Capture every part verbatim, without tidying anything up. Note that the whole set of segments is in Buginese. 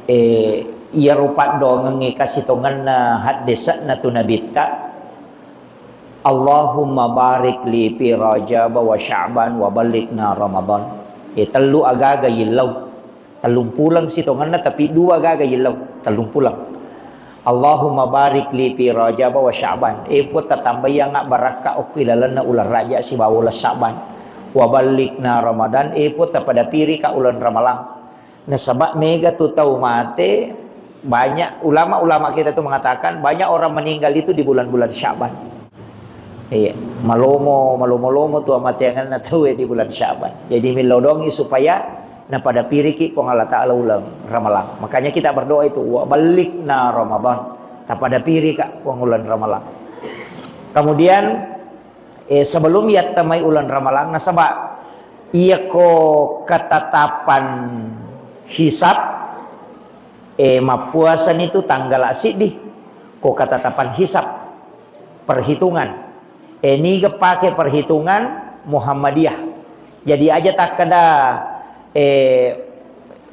Eh, iyaro paddoangengnge kasitongenna haddese'na tu Nabitta, "Allahumma barik li fi Rajab wa Sya'ban wa ballighna Ramadan." Eh, tellu agaga yillau. Tellumpuleng sitongenna, tapi dua gaga yillau. Tellumpuleng. "Allahumma barik li fi Rajab wa Sya'ban." Eh, Puang, tatambaiyangnga barakka okko ilalenna uleng Raja sibawa uleng Sya'ban. "Wa ballighna Ramadan." Eh, Puang, tapadapirika uleng Ramalang. Nasaba mega tu tau mate, banyak ulama-ulama kita tu mengatakan banyak orang meninggal itu di bulan-bulan Sya'ban. Iya, malomo, malomo-lomo tu amateangenna tauwe di bulan Sya'ban. Jadi, millau dongi supaya napadapiriki Puang Allah Ta'ala uleng Ramalang. Makanya kita berdoa itu, "Wa ballighna Ramadan." Tapadapirika Puang uleng Ramalang. Kemudian, eh, sebelum yattamai uleng Ramalang, nasaba iyako ketetapan hisab, eh, mappuasani tu tanggala siddi, ko ketetapan hisab, perhitungan. Eh, niga pake perhitungan Muhammadiyah. Jadi aja takkeda, eh,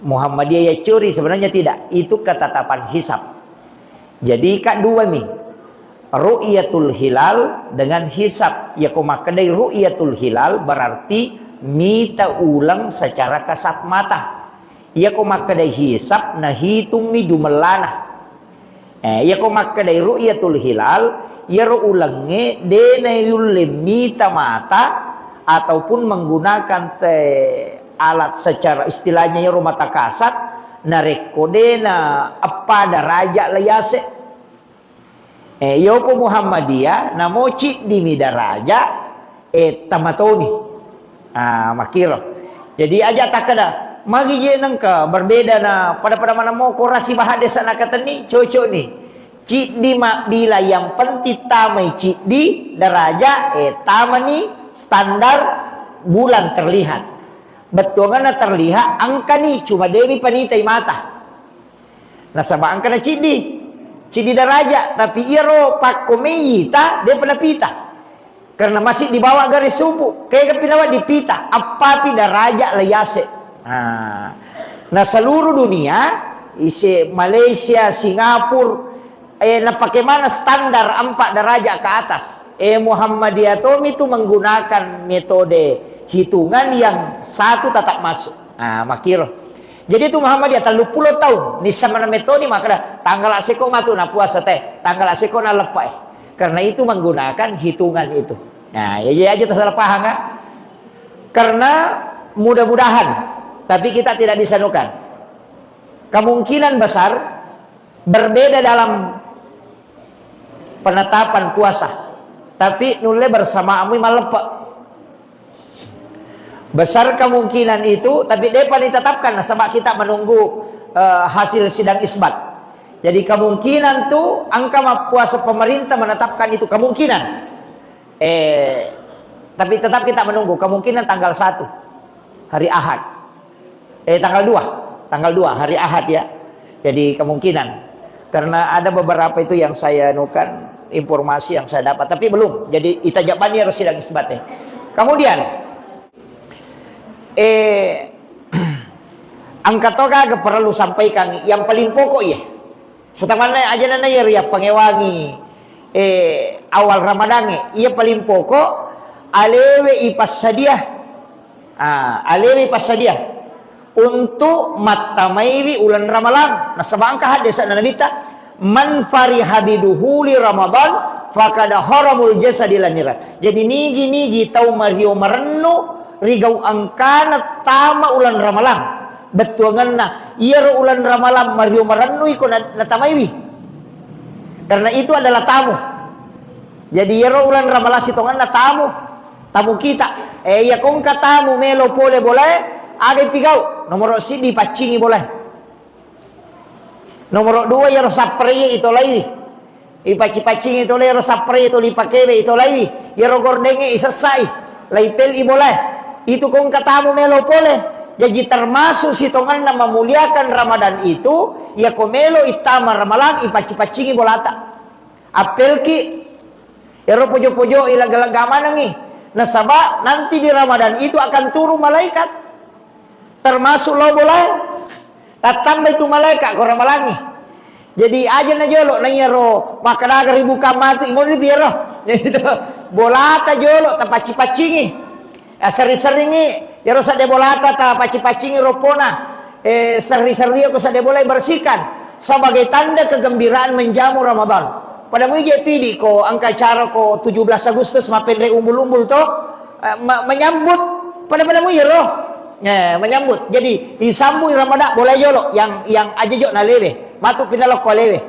Muhammadiyah ya curi, sebenarnya tidak. Itu ketetapan hisab. Jadi, Kak, dua mi. Ru'yatul hilal dengan hisab. Yako makkedai ru'yatul hilal berarti mita uleng secara kasat mata. Iyako makkedai hisab, nahitungmi jumellana. Eh, iyako makkedai ru'yatul hilal, iyaro ulengnge de nayulle mita mata ataupun menggunakan te alat secara istilahnya iyaro mata kasat, narekko de na eppa daraja la yase. Eh, yopo Muhammadiyah, namo ciddimi daraja, eh, tamatoni. Ah, makkiro. Jadi aja takkeda, magi je nengka berbeda na pada-pada mana mo korasi bahadesa nakatenni, cocok ni. Ciddi mabbila yang penting tamai ciddi daraja, eh, tamani standar bulan terlihat. Bettuanganna terlihat, angkani cuma dewi panitai mata. Nasaba engka na ciddi, ciddi daraja, tapi iyaro pakkomei ita, depa napita. Karena masih dibawa garis subu, kega pinawa dipita, appapi daraja la yase. Nah, na seluruh dunia, ise Malaysia, Singapura, eh, napake mana standar empat derajat ke atas. Eh, Muhammadiyah tomi tu menggunakan metode hitungan yang satu tetap masuk. Ah, makkiro. Jadi tu Muhammadiyah telluppulo taung, nissa mana metode makkeda, tanggala seko matu na puasa te, tanggala seko na leppa, eh. Karena itu menggunakan hitungan itu. Nah, ya, ya aja tersalah paham, kan? Karena mudah-mudahan, tapi kita tidak bisa nukan. Kemungkinan besar berbeda dalam penetapan puasa, tapi nulle bersamaamu malleppe. Besar kemungkinan itu, tapi depa ditetapkan, nasaba kita menunggu, eh, hasil sidang isbat. Jadi kemungkinan tu engka mappuasa pemerintah menetapkan itu, kemungkinan. Eh, tapi tetap kita menunggu, kemungkinan tanggal satu, hari Ahad. Eh, tanggal dua, tanggal dua, hari Ahad ya. Jadi kemungkinan. Karena ada beberapa itu yang saya nukan, informasi yang saya dapat, tapi belum. Jadi ita jabani harus sidang isbat ya. Kemudian, eh, engka to gaga perlu sampaikan yang paling pokok ya. Setamanna aja nana ya ria pangewangi, eh, awal Ramadangnge, iya paling pokok alewe ipassadia. Ah, alewe ipassadia untuk mattamaiwi uleng Ramalang. Nasaba engka haddese'na Nabitta, "Man fariha biduhuli Ramadan faqad haramul jasadi laniran." Jadi nigi-nigi tau mario marennu rigau engkana tama uleng Ramalang. Bettuangenna, iyaro uleng Ramalang mario marennu iko na-, natamaiwi. Karena itu adalah tamu. Jadi iyaro uleng Ramalang sitongenna tamu. Tamu kita. Eh, iya kongka tamu melo pole bolae, aga ipigau? Nomoro siddi paccingi bolae. Nomoro dua iyaro sappareie itolaiwi. Ipacci-paccingi tole iyaro sappareie toli pakewe itolaiwi. Iyaro gordengnge isessai. Laipel i bolae. Itu kongka tamu melo pole. Jadi termasuk sitongenna memuliakan Ramadan itu, iyako melo ittama Ramalang ipacci-paccingi bolata. Appelki ero pojo-pojo i lega-lega manengi. Nasaba nanti di Ramadan itu akan turun malaikat. Termasuk lo bolae. Tattambai tu malaeka ko ramalangngi. Jadi aja na jolo na iyaro makkadaga ribuka matu imoni piero. Bolata jolo tapacci-paccingi. Aseri-seringi iyaro sadde bolata tapacci-paccingi roppona. Eh, serri-serri ko sadde bola bersihkan sebagai tanda kegembiraan menjamu Ramadan. Pada muije tu idi ko engka acara ko tujuh belas Agustus mappenre umbul-umbul to, eh, ma-, menyambut pada-pada muije ro. Eh, menyambut. Jadi, isambui Ramadan, boleh jolo yang, yang aja jo nalewe. Matu pinalokko alewe.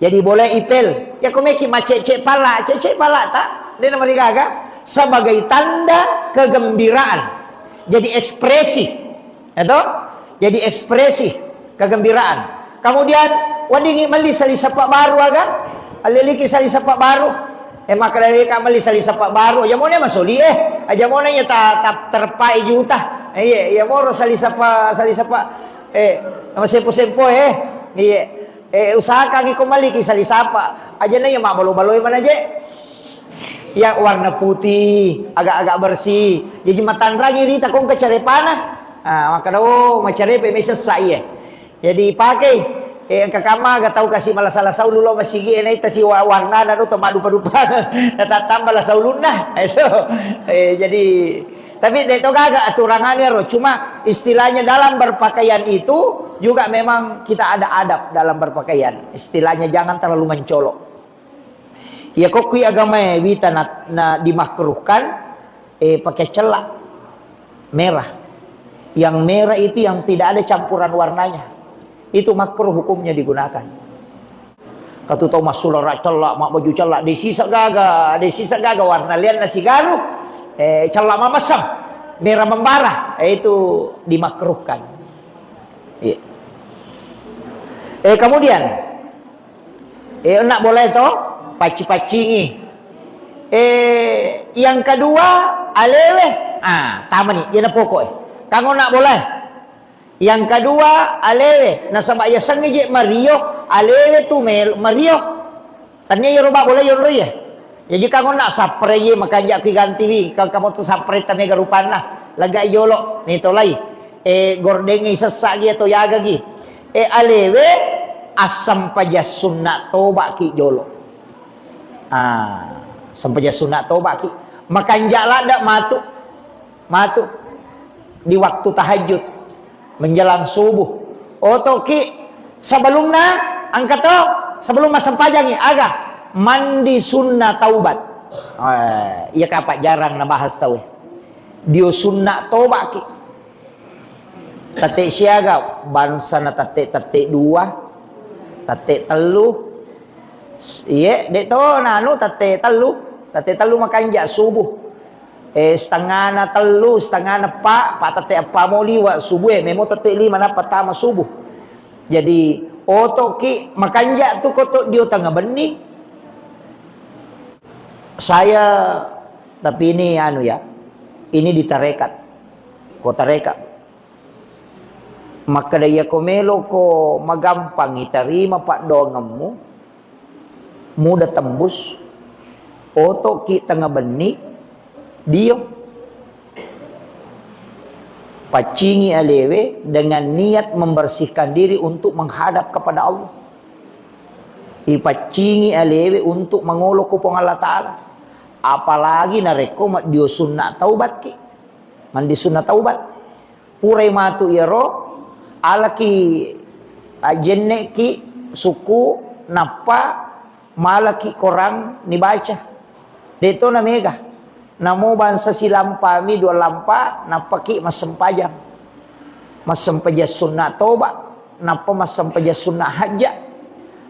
Jadi, boleh ipel. Ya, ko meki macece pala, cece pala ta? Dia nama digaga. Sebagai tanda kegembiraan. Jadi, ekspresi. Ya toh? Jadi, ekspresi kegembiraan. Kemudian, weddingngi melli sali sappa baru aga? Alleliki sali sappa baru. Eh, makkeda weka melli sali sappa baru. Aja mone masoli, eh. Aja mone iya ta, ta terpai juta. Eh, iya, iya moro sali sappa, sali sappa. Eh, nama sempo-sempo, eh. Iya. Eh, usahakan iko melliki sali sappa. Aja na iya mabbalo-baloi mana je. Ya, warna putih, agak-agak bersih. Jadi matanrangi rita kong kecerepana. Ah, makkeda, oh, macerepe mai sessa iya. Jadi pakai, eh, engka kamma aga tau kasi malasa-lasa ulu lo masigi, eh, naita si wa-, warnana do to maddupa-dupa. Natattamba lasa ulunna. Itu. Eh, jadi, tapi de to gaga aturan anu ero. Cuma istilahnya dalam berpakaian itu juga memang kita ada adab dalam berpakaian. Istilahnya jangan terlalu mencolok. Iya, ko kui agamae wita na, na dimakruhkan, eh, pakai cella merah. Yang merah itu yang tidak ada campuran warnanya. Itu makruh hukumnya digunakan. Katu tau massulara cella, mak baju cella, de sisa gaga, de sisa gaga warna lianna sigaru, eh, cella mamessang, merah membara, eh, itu dimakruhkan. Iya. Eh, kemudian, Eh, nak boleh to? Pacci-paccingi. Eh, yang kedua, alewe. Ah, tamani, iyana pokok, eh. Kanggo nak boleh. Yang kedua, alewe. Nasaba iya sengngi je mario, alewe tu mel-, mario. Tania iyaro ba boleh yonro iya. Jaji kanggo nak sapre ye makanja kui gantiwi, ka-, kamu tu sapre ta mega rupanna. Lega jolo, ni tolai. Eh, gordeng sessa gi atau yaga gi. Eh, alewe, assempajang sunna toba ki jolo. Ah, sempajang sunna toba ki. Makanja ladda matu. Matu. Di waktu tahajud. Menjelang subuh. Oto ki sebelumna, engka to, sebelum massempajangi, aga? Mandi sunna taubat. Eh, iya kapa jarang nabahas tau, eh. Dio sunna toba ki. Tette siaga, bangsana tette, tette dua, tette tellu. Iye, de to nanu tette tellu. Tette tellu makanja subuh. Eh, setengahna tellu, setengahna eppa, pa tette eppa mo liwa subuh, eh, memo tette lima nappa tama subuh. Jadi, oto ki makanja tu koto dio tengah benni. Saya, tapi ini anu ya, ini di tarekat. Ko tarekat. Makkeda, iyako meloko magampang itarima paddoangemmu, mudah tembus, otoki tengnga benni, dio. Paccingi alewe dengan niat membersihkan diri untuk menghadap kepada Allah. Ipaccingi alewe untuk mangolo ko Puang Allah Ta'ala. Apalagi narekko maddio sunna taubatki. Mandi sunna taubat. Purai matu iyaro, alaki, ajenneki sukku, nappa malaki korang nibaca. Deto na mega. Namo bangsa silampami dua lampa, nappaki massempajang. Massempajang sunna toba, nappa massempajang sunna hajja,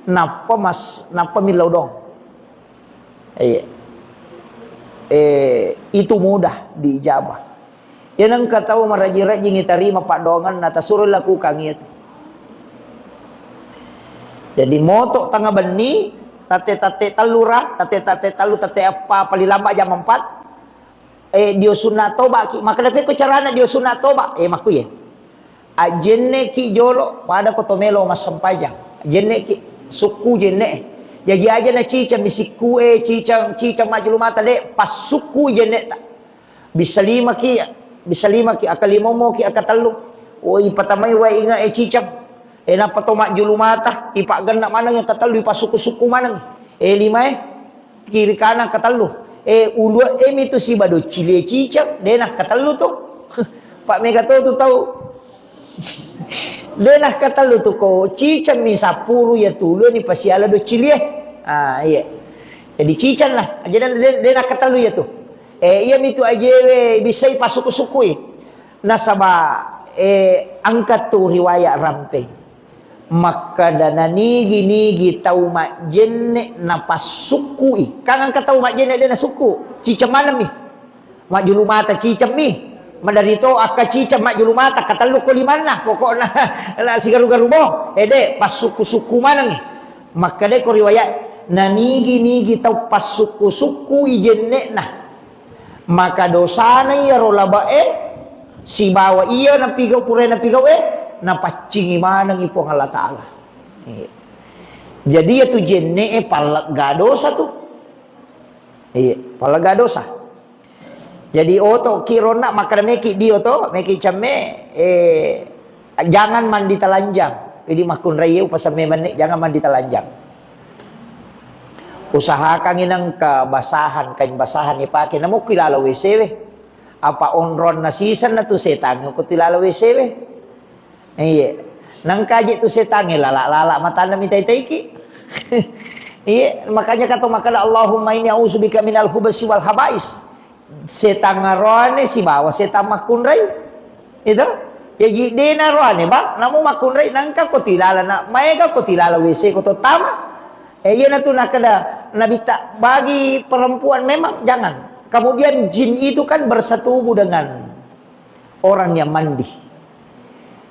nappa mas-, nappa millau dong. Iya. Eh, itu mudah diijabah. Iya, nengka tau marajing-rajing itarima paddoangenna, tasuro lakukan itu. Jadi, moto tengah benni, tatte-tatte tellura, tatte-tatte tellu, tatte eppa, paling lambat jam empat, eh, dio sunna toba ki. Maka dape ko carana dio sunna toba? Eh, makkuye. Ajenneki jolo, pada ko to melo massempajang. Ajenneki, sukku jenne. Jaji aja na cicang misikku e, cicang, cicang majlu mata de, pas sukku jenne ta. Bisa lima ki, bisa lima ki, aka limomo ki, aka tellu. Oh, ipatamai wae inge e ciceng. E, nappa to majjulu mata, ipaggenna maneng e katellu, ipasukku-sukku maneng. E, lima e, kiri kanan katellu. E, ulue e mitu siba doccilie ciceng, de nakkatellu tu. Pak mega to tu tau. De nakkatellu tu ko ciceng mi sappuru ya tulu ni pasiala doccilie. Ah, iya. Jadi ciceng lah. Jadi de, de nakkatellu ya tu. E, iya mitu ajewe bisai pasukku-sukkui. Nasaba, eh, engka tu riwayat rampeng. Makkeda nanigi-nigi tau majjenne napassukkui. Kan engka tau majjenne de nasukku, ciceng maneng mi. Majjulu mata ciceng mi. Maderri to akka ciceng majjulu mata, katellu ko limanna, pokokna na sigaru-garu mo. Eh, de, passukku-sukku maneng. Makkeda ko riwayat, nanigi-nigi tau passukku-sukkui jenne'na. Maka dosana iyaro labe'e sibawa iya napigau, pura napigau'e, napaccingi manengi Puang Allah Ta'ala. Iya. Jadi, iyatu jenne'e pallegga dosa tu. Iya, pallegga dosa. Jadi, oto ki ronna makkeda meki dio to, meki cemme, eh, jangan mandi telanjang. Jadi, makkunrai upasemme menne, jangan mandi telanjang. Usahakan inang kebasahan, kain basahan ipake. Namukki lalo W C we. Apa onronna sisenna tu setangnge ko tu lalo W C we. Iya. Nangkaje tu setangnge lala-lala matanna mitai-taiki. Iya, makanya kata makkeda, "Allahumma inni a'udzubika minal khubasi wal khabais." Setang aroane sibawa setang makkunrai. Itu. Jaji dena roane, Bang, namu makkunrai nangka ko tilala na, maega ko tilala W C ko to tama. Eh, iyanatu nakkeda Nabitta, bagi perempuan memang jangan. Kemudian jin itu kan bersetubuh dengan orang yang mandi.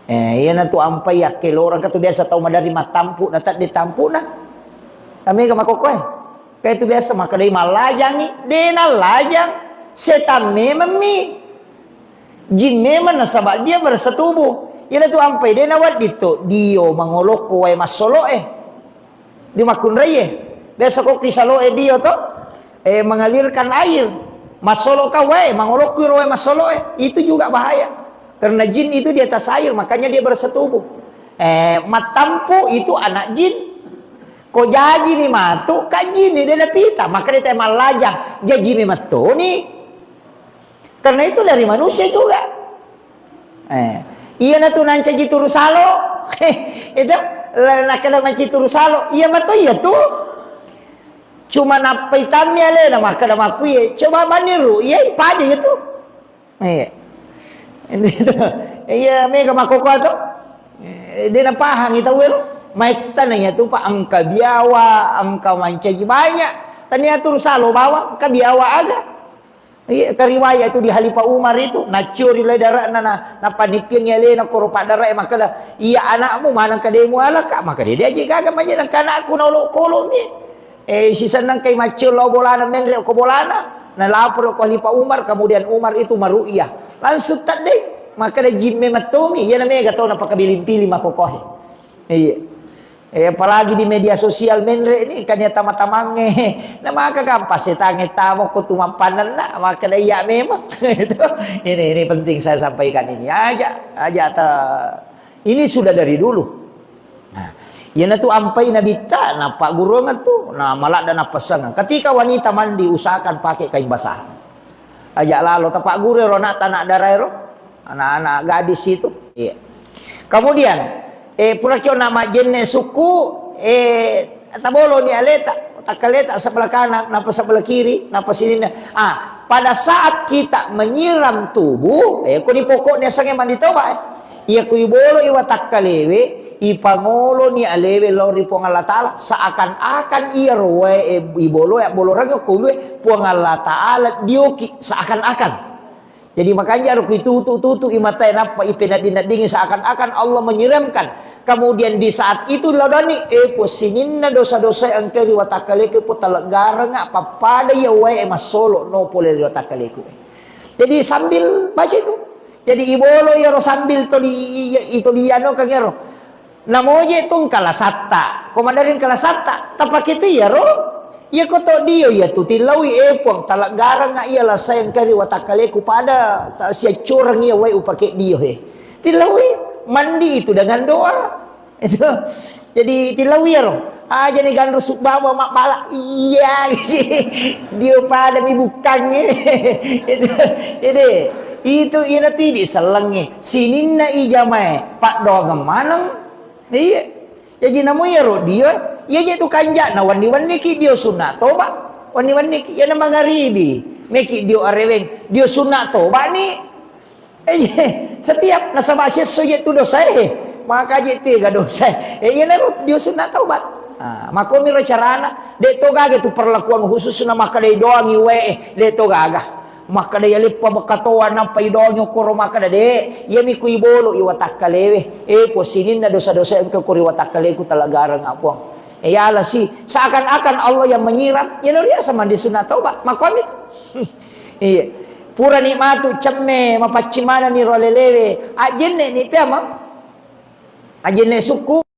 Eh, iyanatu ampai yakkelorang, katu biasa tau madari mattampu na tadde tampuna. Amega makokoe. Kae tu biasa makkedai mallajangi, de nallajang, setan memang mi. Jin memang nasaba dia bersetubuh. Iyanatu ampai de nawedding to dio mangolokko wae massolo'e. Di makkunraie. Biasa ko kisalo'e dio to, eh, mengalirkan air. Massolo ka wae, mangolokko ro wae massolo'e. Itu juga bahaya. Karena jin itu di atas air, makanya dia bersetubuh. Eh, mattampu itu anak jin. Ko jaji ni matu, ka jin ni de napita, maka de te mallajang. Jaji memang toni. Karena itu dari manusia juga. Eh, iyanatu nancaji turu salo. Itu, la-, nakkeda mancaji turu salo. Iya mato iya tu. Cuma nappai tammi alena makkeda makkuye. Coba maniru, iya ipaja iya tu. Iya. Iya, mega makkoko to. Eh, de napahangi tau ero. Maettana iya tu, Pak, engka biawa, engka mancaji banyak. Tania turu salo bawang, engka biawa aga. Iya, kariwaya itu di Khalifah Umar itu, naccuri lai dara'na na, napanippiangi alena koro paddarae makkeda, "Iya anakmu maneng kademu alaka?" Makkeda, "Dia aja gaga manya nengka anakku na olok-kolok mi." Eh, sisenna engkai maccur lao bolana menre ko bolana, nalapor ko Khalifah Umar, kemudian Umar itu maru'yah. Langsung teddeng, makkeda jimme mattomi, iyana mega tau napakabiling-piling makkokoe. Iya. Eh, apalagi di media sosial menre ni, kan ya tama-tamangnge. Nah, maka gampang setangnge tamo ko tu mappanenna, makkeda iya memang. Itu, ini, ini penting saya sampaikan ini. Aja, aja ta-, ini sudah dari dulu. Nah, iyanatu ampai nabitta, nappagguruangan tu, nah, maladda nappessangan. Ketika wanita mandi, usahakan pakai kain basah. Aja lalo tapagguru ero anak tanak daraero, anak-anak gadis itu. Iya. Kemudian, eh, pura kio nama jenne suku, eh, tabolo ni aleta, takkaleta sebelah kanan, napa sebelah kiri, napa sininna. Ah, pada saat kita menyiram tubuh, eh, kuni pokoknya sange mandi toba, eh. Iya ku ibolo iwa takkalewe, ipangolo ni alewe lao ri Puang Allah Ta'ala, seakan-akan iya roe, eh, ibolo ya bolo rage ko ulue, Puang Allah Ta'ala dioki seakan-akan. Jadi makanya ro kuitutu-tutu i matae nappa ipenedding-neddingi seakan-akan Allah menyiramkan. Kemudian di saat itu laudani, eh, po sininna dosa-dosa engka ri watakkaleku po taleggarenga pappada iya wae massolo no pole ri watakkaleku. Jadi sambil baca itu. Jadi ibolo iyaro sambil toli, i-, i-, itoli anu kang iyaro. Namoje tu engka lasatta. Ko maderri engka lasatta, tapake tu iyaro. Iya ko to dio iya tu tillaui, eh, Puang, taleggarenga iya lasae engka ri watakkaleku pada ta siaccoreng iya wae upake dio he. Tilawi, mandi itu dengan doa. Itu. Jadi tilawi ro. Aja ni ganro subbawa mabbala. Iya. Dio pada mi bukangnge. Itu. Jadi itu ina tidi sellengnge. Sininna ijamae paddoangeng maneng. Iya. Jaji namo iyaro dio, iya je tu kanja'na wenni-wenniki dio sunna toba, wenni-wenniki iyana mangaribi, meki dio areweng, dio sunna toba ni. Eh, setiap nasaba siesso je tu dosae, maka je tega dosae. Eh, iyana ro dio sunna toba. Ah, makomiro carana, de to gaga tu perlakuan khusus na makkadai doangi wae, de to gaga. Makkeda, "Iya leppa bekkatoa nappa idonyo koro," makkeda, "De, iyami ku ibolo i watakkalewe. Eh, po sininna dosa-dosa engka ko ri watakkaleku talagareng Puang." Eh, yala si, seakan-akan Allah yang menyiram. Iyana riaseng mandi sunna toba. Makkuami tu. Iya. Purani matu cemme, mapaccing manenni ro alelewe. Ajjenne ni piamang. Ajjenne sukku,